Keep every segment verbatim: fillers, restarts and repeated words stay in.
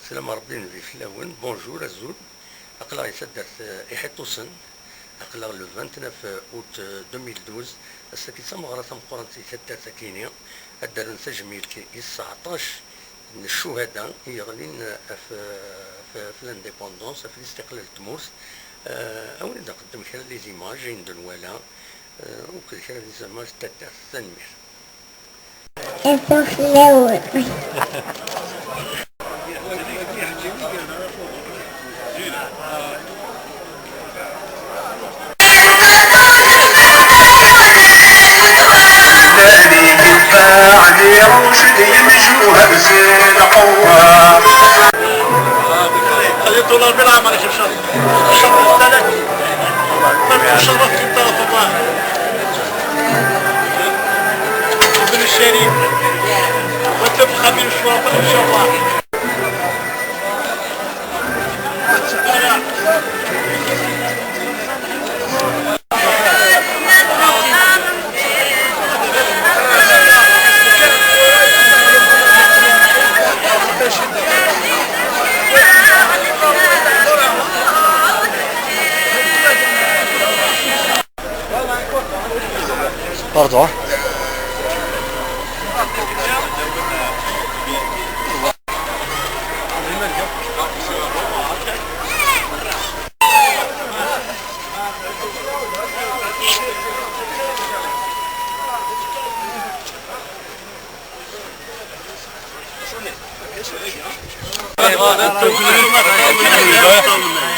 Slam Rebbi, nnbi fell-awen. Bonjour, azul. Aql-aɣ di taddart, eh, Iḥiṭusen. Aql-aɣ le vingt-neuf août, eh, deux mille douze. Ass-agi d tameɣra tameqqrant di taddart Akini. Ad d-rren tajmilt i sseɛṭac n ccuhada i yeɣlin ɣef, ɣef, ɣef l'indépendance, ɣef listiqlal n tmurt. Eh, ad wen-id-nqeddem kra n les images, ayen d-nwala, eh, akked kra n les images n taddart. Tanemmirt. Ata fell-awen. Llan igenfaɛen irucen yemjuhad s lqewwa. Xli ṭular bi lɛamar-ik, ncallah. Ncallah, ncallah, ncallah. Ibn Ccarim. Wa tafxa bin ccwara, ncallah. Pardon.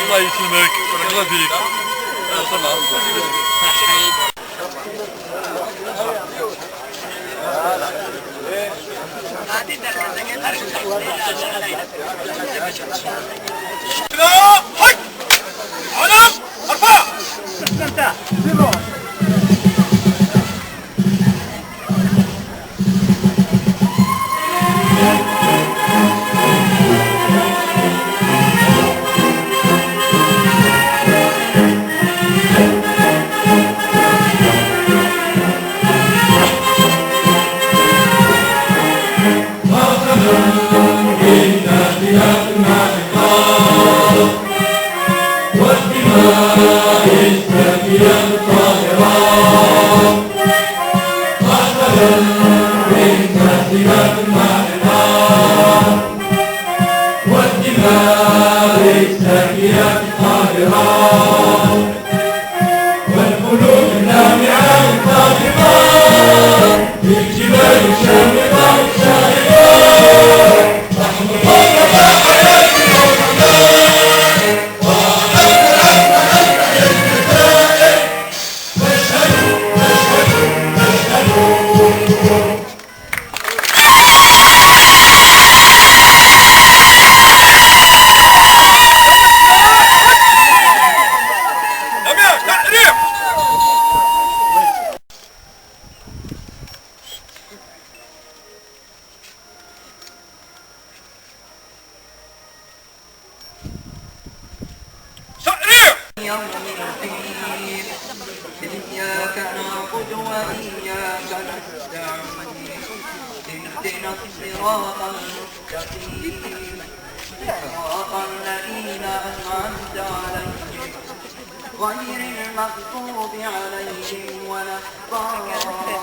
الله يسلمك، بارك الله فيك. يوم الدين. إياك نعبد وإياك نستعين. اهدنا الصراط المستقيم. صراط الذين أنعمت عليهم غير المغضوب عليهم ولا الضالين.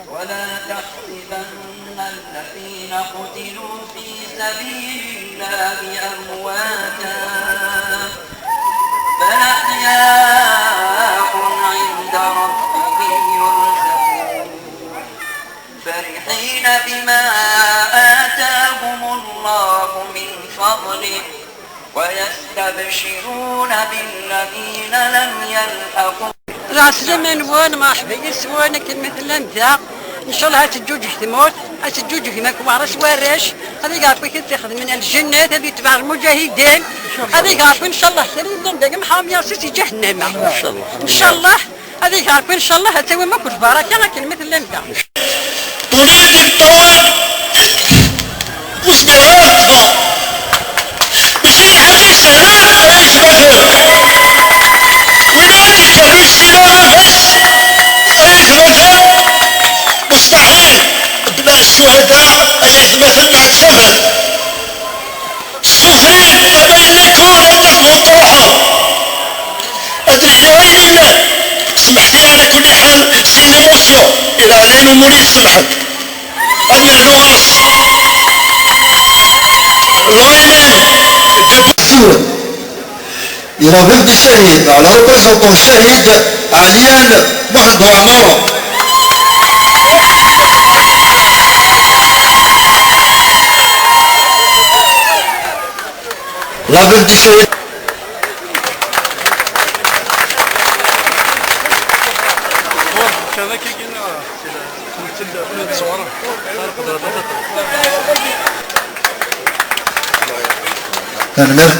ولا تحسبن الذين قتلوا في سبيل الله أمواتا، بل أحياء عند ربهم يرزقون. فرحين بما آتاهم الله من فضله ويستبشرون بالذين لم يلحقوا. Lɛeslama-nwen, mṛeḥba yes-wen, akken ma tellam da. Ncallah ad teǧǧuǧeg tmurt, ad teǧǧuǧeg Makwaṛ s warrac, ad igeṛ wid i t-ixedmen lǧennat, ad itbeɛ lmuǧahidiin, ad igeṛ ncallah kra yellan dagi mḥaṛem yaṣi si ǧahennama. Ncallah. Ncallah. Ad igeṛ, ncallah, ad tawim akk lbaraka akken ma tellam da. Ula d ṭṭrad ur zmireɣ ara ad ṭṭfeɣ. Mačči d lḥaǧa sehla ara yesbehdel. Ula d Rusya Ɛli Lumunin Semḥen. Ad nernu ɣer-s. Lɣayman. Siwel. Il a vendu Cahid, le représentant Cahid, Ɛlian Muḥend Uɛmer. La vendu Cahid. Tanemmirt.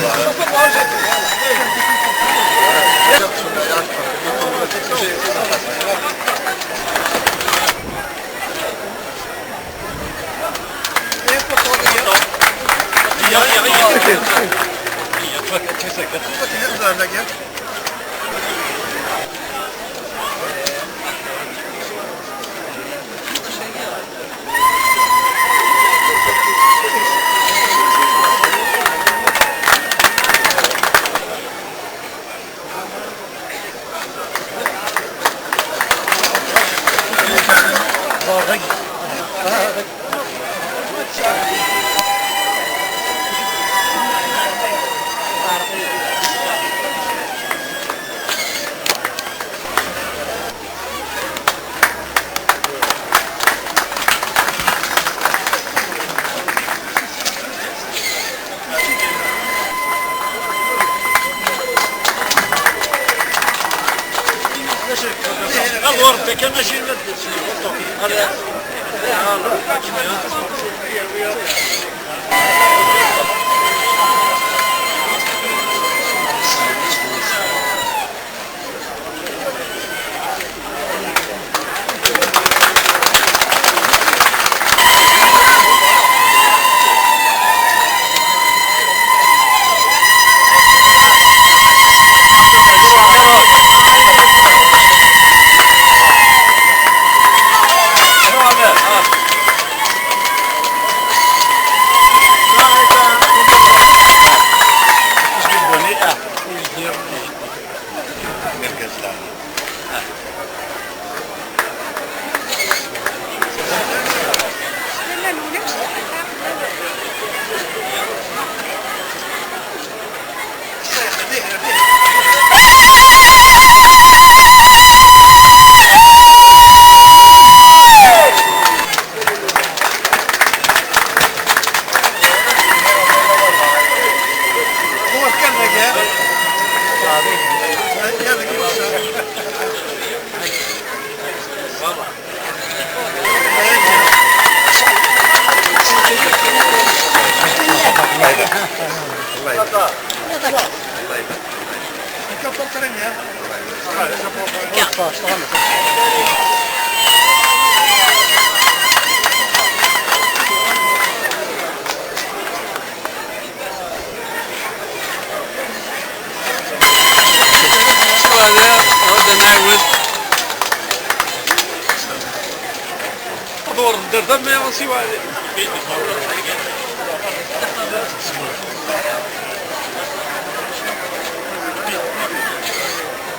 Ur dder d amyaḍ siwa Ɛli.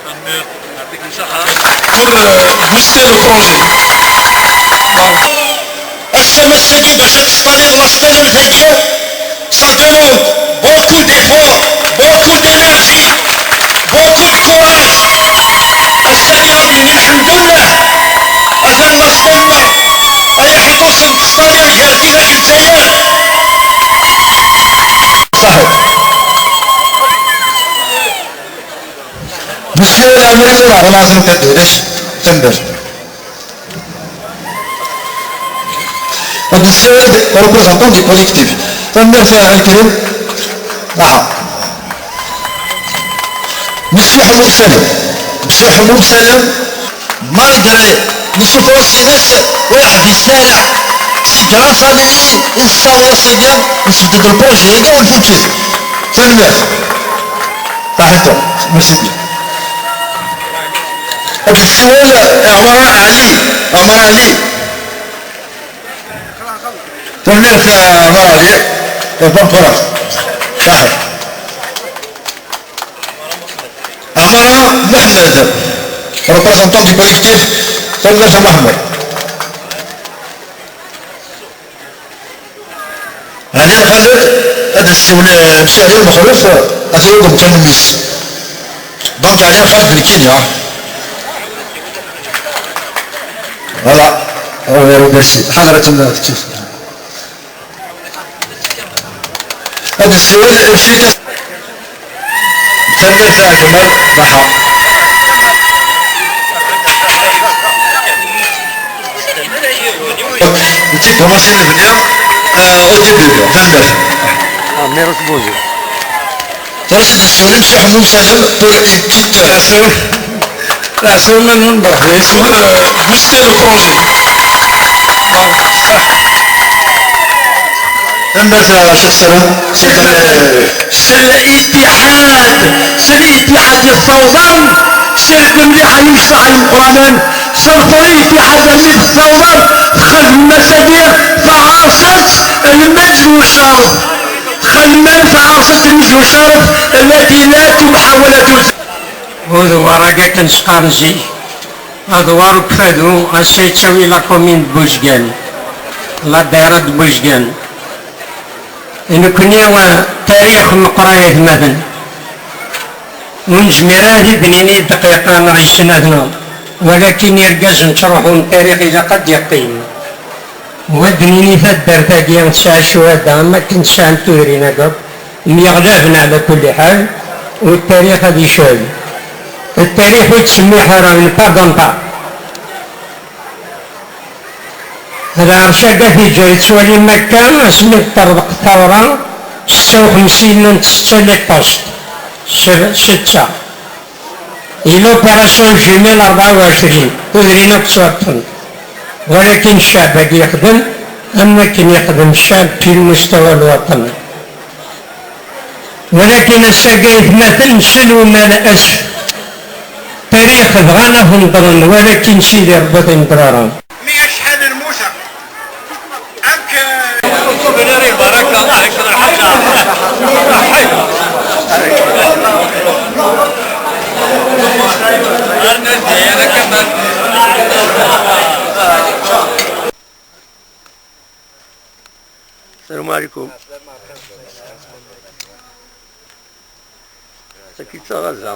Tanemmirt. Yɛṭikem ṣṣeḥḥa. Pour, euh, booster le projet. Ass-a, ass-agi, bac ad tettwaliḍ l'aspect amek-agi, ça demande beaucoup d'efforts, beaucoup d'énergie, beaucoup de courage. Ass-agi, ad d-nini lḥemdullah. Atan l'aspect-nneɣ ay iḥeṛṛusen s Ṭṭalyan gar tidak d Lezzayer. Ṣaḥit. Monsieur Amri, voilà, c'est le cas de Dec. Tanemmirt. Monsieur le représentant du collectif. Tanemmirt a Ɛebdelkrim. Aha. Monsieur Ḥemmu Salem. Monsieur Ḥemmu Salem, malgré isufuɣ-as-ines, ur iɛeddi s ara. C'est grâce à lui, i d-tessaweḍ ass-agi, nesbedd-d le projet-agi, on fait tout de suite. Tanemmirt. Taḥeddum, merci bien. Ad d-tessiwel Ɛmara Ɛli. Ɛmara Ɛli. Tanemmirt a Ɛmara Ɛli. Bon courage. Saḥit. Ɛmara Muḥemmed, représentant du collectif. Tanemmirt a Muḥemmed. Siwel, eh, Salim Mexluf, eh, ad iwwḍem kan mmi-s. Donc, ɛni xaled nekkini, ah. Voilà. Oh, merci. Ḥadret n-, ad nessiwel, eh, Salim. Tanemmirt a Ǧmal, Raḥma. Ok, netta d Masin Bniɣ, euh, au début, tanemmirt. Ah, merci, bonjour. Tura ad d-nessiwel i Msi Ḥemmu Msalem pour il guide. Leɛslam. Leɛslam, ma nwen, mṛeḥba yeswen, euh, juste le projet. Tanemmirt a Ccix Salam. S الاتحاد، s الاتحاد يتفاوضن، سلف مليح يمسح المقرنن، شرط الاتحاد اللي تتفاوضن، خدمة تدير فعاصت المجد والشرف، خدمة فعاصت المجد والشرف التي لا تمحى ولا تزال. Ad war akka kan s-qqaren zik, ad war ukfadu, ass-a yettawi la commune de Boujegan, la daïra de Boujegan. Nekkni, wa, tarix meqqer ay atmaten. Ur nezmir ara ad d-nini dqiqa neɣ snat-nneɣ, walakin irgazen ttruḥun, tarix ilaq ad d-iqqim. Wa d-nini taddart-agi tesɛa ccuhada am wakken tesɛant tudrin akk, myeɣlaben ɛla kulli ḥal, u ttarix ad icad. Ttarix ur yettsemmiḥ ara, ne pardonne pas. Lɛerc-agi ad t-yeǧǧer yettwali Makka, asmi d-terḍeq tawra, setta u xemsin n setta les postes, se-, setta. Yella opération jumelle rebɛa u ɛecrin, tudrin akk ttwaṭṭfent. Walakin cceɛb-agi yexdem am wakken yexdem cceɛb fi lmustawa lwaṭni. Walakin ass-agi aytmaten nselwem ɛla asef. Tarix bɣan ad hennḍren, walakin Sidi Rebbi ur t-ihennḍer ara. Mi acḥal n lmuseq. Ak-, souvenir ibaraka, aɛic d lḥaǧa. Ar nadi, ala kaman. السلام عليكم. Sakit sa Gaza.